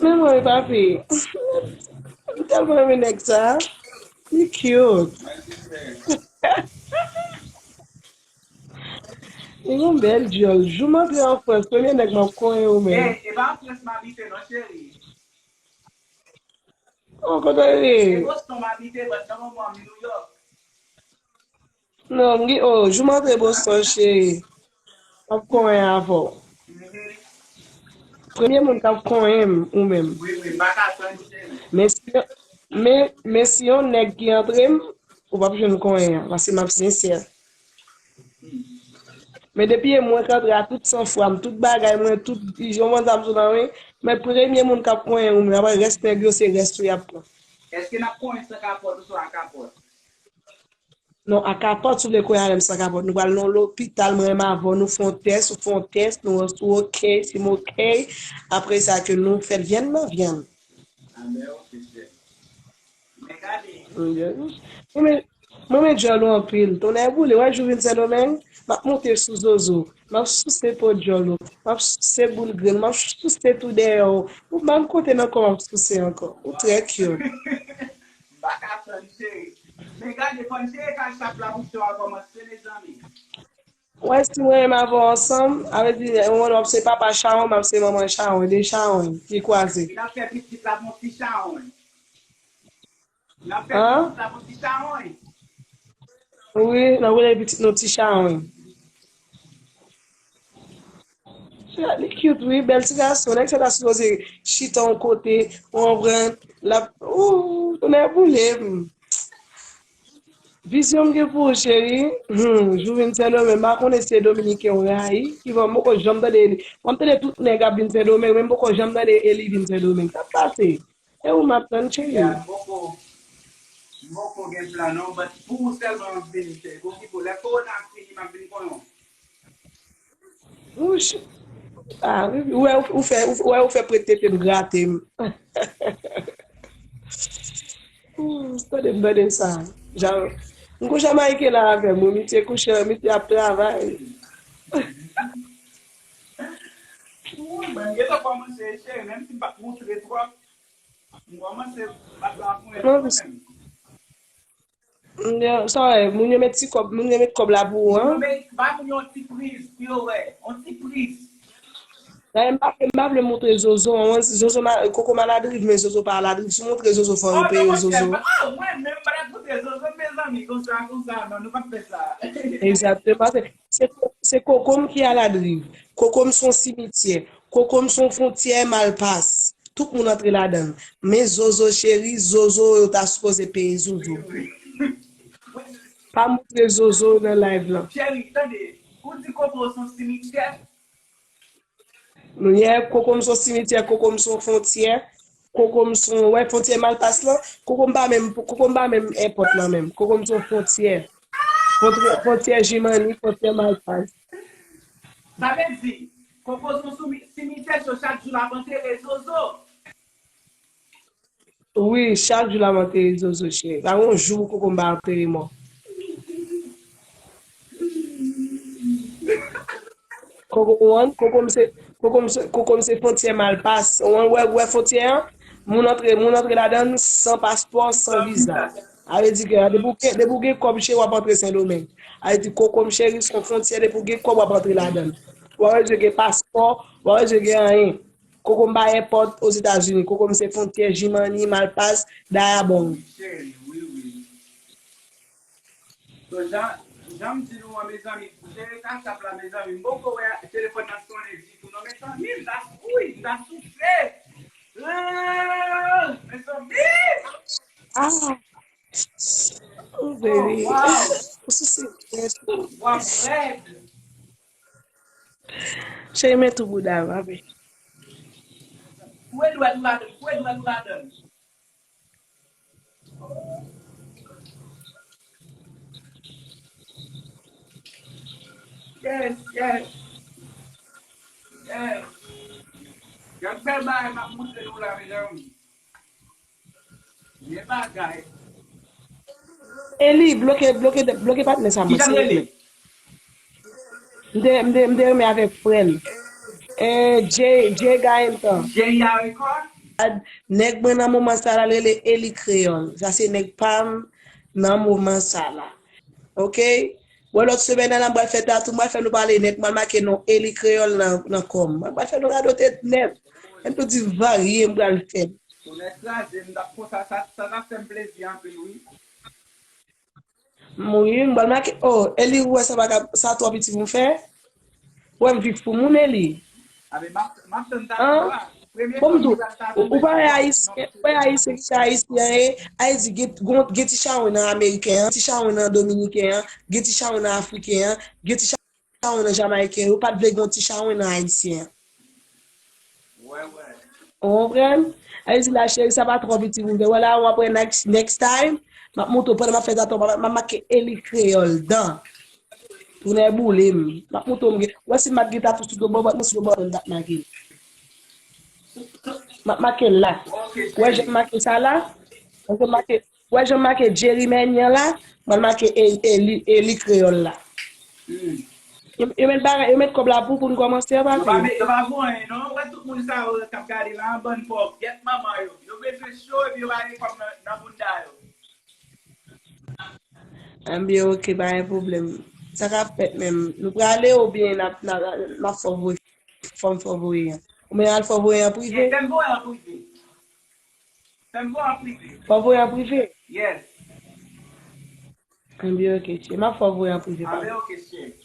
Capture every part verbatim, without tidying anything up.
Men mwen, papi. M tèlman renmen nèg sa. Li cute. Li yon bèl djòl. Jou m antre an Frans, premye nèg m ap konyen ou menm. Ey, e pa an Frans m abite non, cheri. Oh, kote w ye? E Boston m abite, but nan moman m New York. Non, m gen, oh, jou m antre Boston, cheri. M ap konyen avè w. Mhm. Premye moun k ap konyen m, ou menm. Wi, wi, m pa ka tann, cheri. Men si, men, men si yon nèg ki antre m, ou p ap jwenn konyen an, paske m ap sensè. Men depi e mwen k antre a tout sanfwa m, tout bagay mwen, tout, yon bann zam sou nan men, men premye moun k ap konyen ou menm, apre rès nèg yo, se rès ou y ap pran. Èske n ap konyen san kapòt oswa a kapòt? Non, a kapòt, si w vle konyen avè m san kapòt, nou pral nan lopital, mwen menm avè w, nou fè yon tès, ou fè yon tès, nou wè si w oke, si m oke, apre sa ke nou fè l vyann nan vyann. A, men oke, cheri. Men gade. Mwen men, mwen men djòl ou anpil. Tonnè boule, wè jou vin Sendomeng, m ap monte sou Zozo. M ap souse po djòl ou. M ap souse boul grenn. M ap souse tou dèyè w. Ou pa m kote nan kò m ap souse ankò. Ou trè cute. M pa ka tann, cheri. Men gade, fò n cheri kal chap la pou cho a kòmanse, mezanmi. Wè, si mwen menm avè w ansanm, a vle di, mwen, w ap se papa chawony, m ap se manman chawony, de chawony ki kwaze. N ap fè pitit la pou yon ti chawony. N ap fè pitit la pou ti chawony. Wi, n ap rele pitit nou ti chawony. Li cute, wi, bèl ti gason. Nèg sa ta sipoze chita yon kote, w konprann, l ap, ooh, tonnè boule m. Vizyon m gen pou ou, cheri. Hmm, jou vin Sendomeng, m pa konnen si se Dominiken w rayi, ki fè m poko janm tande Eli. Mwen m tande tout nèg ap vin Sendomeng, men m poko janm tande Eli vin Sendomeng. Sa k pase? E ou m ap tann, cheri. Ya, m poko, m poko gen plan non, but pou ou sèlman m ap vini, cheri. Pou ki pou lè kowona fini, m ap vin konnen w. Wouch. Ah, ou wè, ou fè, ou wè, ou fè prete tete m grate m. Ooh, tande m tande sa. Jan, m gon Jamayiken la avè m, wi, misye kouche, misye ap travay. Ooh, mwen, m gentan kòmanse, cheri, menm si m pa t montre twòp, m kòmanse bat la pou mwen menm. Sa wè, moun yo met ti kòb, moun yo met kòb la pou ou, an? Moun yo met, ba moun yo yon ti priz, pou yo wè, yon ti priz. Dayè, m pa vle, m pa vle montre Zozo, an, Zozo ma-, Koko maladriv, men Zozo pa maladriv. Si w montre Zozo, fò yo peye Zozo. Oh, mwen menm, m pa t ap montre Zozo, mezanmi, konsa, konsa, non, nou p ap fè sa. Egzakteman. Se, se, se Koko m ki aladriv. Koko m se yon simityè. Koko m se yon fwontyè mal pas. Tout moun antre ladan l. Men Zozo cheri, Zozo yo ta sipoze peye Zozo. Pa montre Zozo nan live lan. Cheri, tande, ou di Koko se yon simityè? Yeah, Koko m se yon simityè, Koko m se yon fwontyè, Koko m se yon, wè, fwontyè Malpas lan, Koko m pa menm, Koko m pa menm èpòt lan menm. Koko m se yon fwontyè. Fwontyè, fwontyè Jimani, fwontyè Malpas. Sa vle di, Koko se yon simi-, simityè, so chak jou l ap antere Zozo. Wi, chak jou l ap antere Zozo, cheri. Pa gen yon jou pou Koko m pa antere mò. Koko, ou konprann? Koko m se, Koko m se, Koko m se fwontyè Malpas. Ou konprann, wè, wè fwontyè an? Moun antre, moun antre ladan l san paspò, san viza. Sa vle di ke depi w gen, depi w gen kòb, cheri, w ap antre Sendomeng. Sa vle di Koko m cheri, se yon fwontyè, depi w gen kòb, w ap antre ladan l. W ap bezwen gen paspò, w ap bezwen gen anyen. Koko m pa gen pòt Ozetazini. Koko m se fwontyè Jimani, Malpas, Dayabong. Wi, cheri, wi, wi. So, jan, jan m di nou an, mezanmi, jere kasap la, mezanmi. M poko wè telefòn nan sonnen ditou, non, mezanmi, m ta, wi, m ta soufle. Ah, mezanmi! Ah! Oh, baby. Oh, wow. Ou sou se tèt. W ap rèd. Cheri, men tou bouda m, papi. Foure dwèt ou ladan, foure dwèt ou ladan. Yes, yes. Yes. Y ap bèl bagay m ap montre nou la, medam. Men bagay. Eli, bloke, bloke, bloke patnè sa, mwen, silvouplè. M te, m te, m te renmen avèk frè l. Eh, Jay, Jay Gaëtan. Jay a rekò? Nèg mwen nan moman sa la, l rele Eli Kreyòl. Sa se nèg pa m nan moman sa la. Oke? Wè, lòt semèn nan, m pral fè tatou, m pral fè nou pale nèt, m pral make non Eli Kreyòl nan, nan kò m. M pral fè nou radote nèt. Mwen tou di varye m pral fè. Tonnè kraze m, m t ap konsa, sa, sa t ap fè m plezi anpil, wi. M ri, m pral make, oh, Eli, ou wè sa pa ka, sa twò piti pou m fè? Ou wè m viv pou moun, Eli? A, men m ap, m ap tann tatou a. Premye fwa m di pral tatou, ou pa wè Ayisyen, ou pa wè Ayisyen ki se Ayisyen ye, Ayiti gen, gen, gen ti chawony nan Ameriken an, ti chawony nan Dominiken an, gen ti chawony nan Afriken an, gen ti chawony nan Jamayiken, yo pa t vle gen ti chawony nan Ayisyen an. Ou konprann? Ayiti la, cheri, sa pa twò piti pou m fè. Wè la, w ap wè next, next time, m ap montre w, pandan m ap fè tatou, m ap, m ap make Eli Kreyòl dan. Tonnè boule m. M ap montre w, m gen, wè si m pa t gen tatou sou do bò, m sou do bò, m t ap make l. M ap make l la. Wè jan m make sa la? Wè jan m make, wè jan m make Jerry Menyan la? M al make Eli, Eli, Eli Kreyòl la. Yo, yo met bagay, yo met kòb la pou, pou n kòmanse a pati. Yo pa met, yo pa voye anyen, non. Wè tout moun sa yo k ap gade la, bann pòv, gyèt manman yo. Yo bezwen cho, epi yo pa gen kòb nan, nan bounda yo. Anbyen, oke, pa gen pwoblèm. Sa k ap fèt menm? Nou prale oubyen n ap, n ap, n ap fè w voye, fò m fè w voye an? Oubyen al fè w voye an prive? Fè m voye an prive. Fè m voye an prive. Fò w voye an prive? Yes. Anbyen, oke, chè. M ap fè w voye an prive, pa. Anbyen, oke, chè.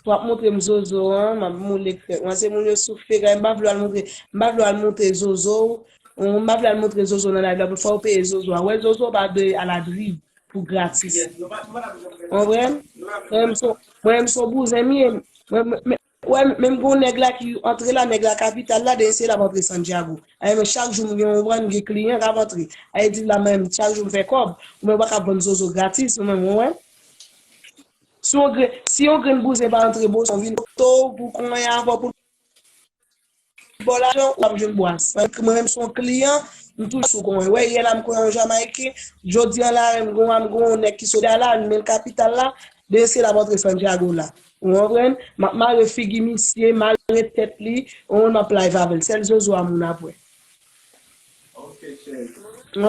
W ap montre m zozo an, m ap moule krèk. Mwen, se moun yo sou fè, m pa vle al montre, m pa vle al montre zozo. M pa vle al montre zozo nan live la, fò w peye zozo a. Wè, zozo pa dwe aladriv pou gratis. Ou konprann? Mwen menm se, mwen menm se bouzen m ye. Mwen, mwen, mwen, wè, menm gon nèg la ki antre la, nèg la kapital la, demen se l ap antre Santiago. Ay, men chak jou m gen yon vann, gen kliyan k ap antre. Ay, di la menm, chak jou m fè kòb. Ou menm pa ka vann zozo gratis, ou menm, ou wè. Si yon grenn, si yon grenn bouzen pa antre Boston, vin kote w pou konyen avè w pou l ba w lajan, w ap jwenn bwas. Mwen menm se yon kliyan, m toujou sou konyen. Wè, yè la m konyen yon Jamayiken, jodi an la, m gon, m gon yon nèg ki sot Dala, li menm kapital la, demen se l ap antre Santiago la. Ou konprann? M ap mare figi misye, mare tèt li, ou konprann, m ap live avè l. Sèl zozo a moun ap wè. Ou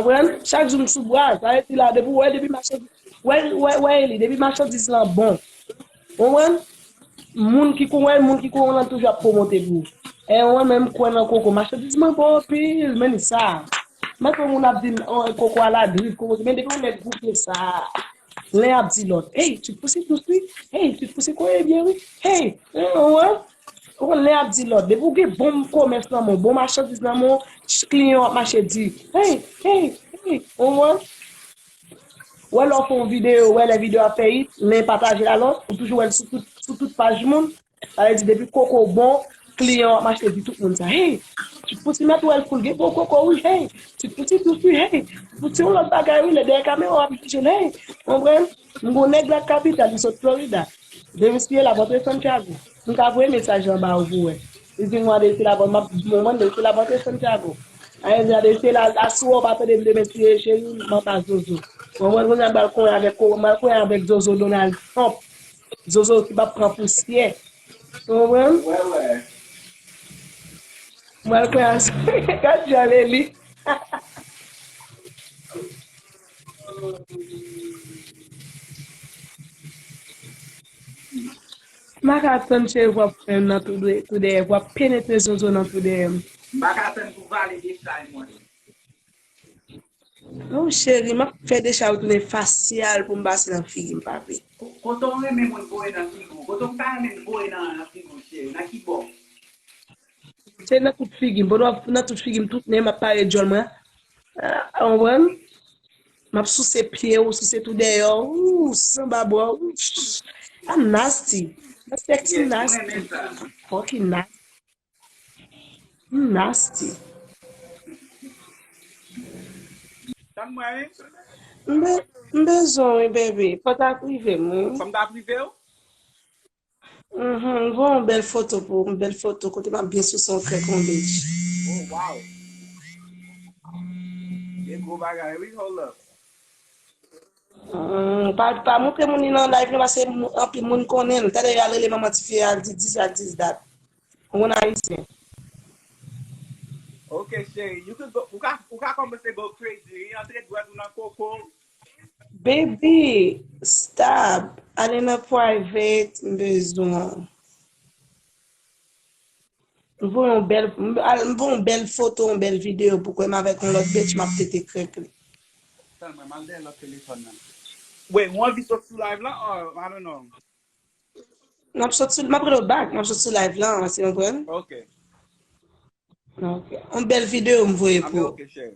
konprann? Chak jou m sou bwa, sa vle di la, depi w wè, depi machandiz, wè, wè, wè, Eli, depi machandiz lan bon. Ou konprann? Moun ki kon wè, moun ki kon lan toujou ap pwomote pou ou. E mwen menm, m kwè nan koko, machandiz mwen bon anpil, men sa. Mwen kwè moun ap di m, oh, koko aladriv, koko, men depi yon nèg goute sa. Len ap di lòt, hey, tu pousses tout suite, hey, tu pousses koye byen, wi, hey, ou konprann? Ou konn lè ap di lòt, depi w gen bon komès nan men w, bon machandiz nan men w, kliyan w ap mache di, hey, hey, hey, ou konprann? Wè lè w fè yon videyo, wè lè videyo a fè it, len pataje l alò, ou toujou wè l sou tout, sou tout paj moun. Sa vle di depi koko bon, kliyan w ap mache di tout moun sa, hey, ti pouti mèt wè l foul gen bon koko wi, hey, ti pouti dous wi, hey, ti pouti yon lòt bagay wi, lè dèyè kamera w ap jije l, hey, konprann? M gon nèg la kapital, li sot Florida. Demisye l ap antre Santiago. M ka voye mesaj anba ou pou wè. Li di m wan demisye l ap, m ap di m wan demisye l ap antre Santiago. Ayè di a demisye la, aswè w pa tande m demisye cheri, m anba zozo. Mwen mwen kounye a m pral konyen avèk, m pral konyen avèk zozo Donald Trump. Zozo ki p ap pran pousyè. Ou konprann? Wè, wè. M pral konyen a, gad jan Eli. M pa ka tann cheri pou w ap fè m nan tou dè-, tou dèyè, pou w ap penetre zozo nan tou dèyè m. M pa ka tann pou vale dechay mwen. Non, cheri, m ap fè dechay ou tounen fasyal pou m pase nan figi m, papi. Ko-, kote w renmen moun voye nan figi w? Kote w pa renmen voye nan, nan figi w, cheri? Nan ki bò? Se nan tout figi m. Pandan w ap nan tout figi m, tout nen m ap pare djòl mwen. Ah, ou konprann? M ap souse pye w, souse tou dèyè w. Ooh, sanba bò. Ooh, I'm nasty. I'm sexy nasty. Fucking nasty. M nasty. Tann mwen, wi. M be-, m bezwen w, wi, baby. Fò ta prive m, wi. Fò m ta prive w? Mhm, m voye yon bèl foto pou ou, yon bèl foto kote m ap byen souse yon krèk yon bèj. Oh, wow. Gen gwo bagay, wi, hold up. Hmm, pa, pa montre moun li nan live non, paske mou-, anpil moun konnen l. Talè y al rele manman tifi a, al di dis, al di dat. Ou konn ayisyen. Ok, cheri, you could go, ou ka, ou ka kòmanse go crazy. Li antre dwèt ou nan koko. Baby, stop. Ale nan private, m bezwen. M voye yon bèl, m voye yon bèl foto, yon bèl videyo pou kwè m avèk yon lòt bitch, m ap pete krèk li. Tann mwen, m al dèyè lòt telefòn nan. Wait, ou anvi sot sou live la? Or, I don't know. M ap sot sou, m ap rele w back, m ap sot sou live la, se konprann? Ok. Ok. Yon bèl videyo m voye Ah, pou ok, cheri.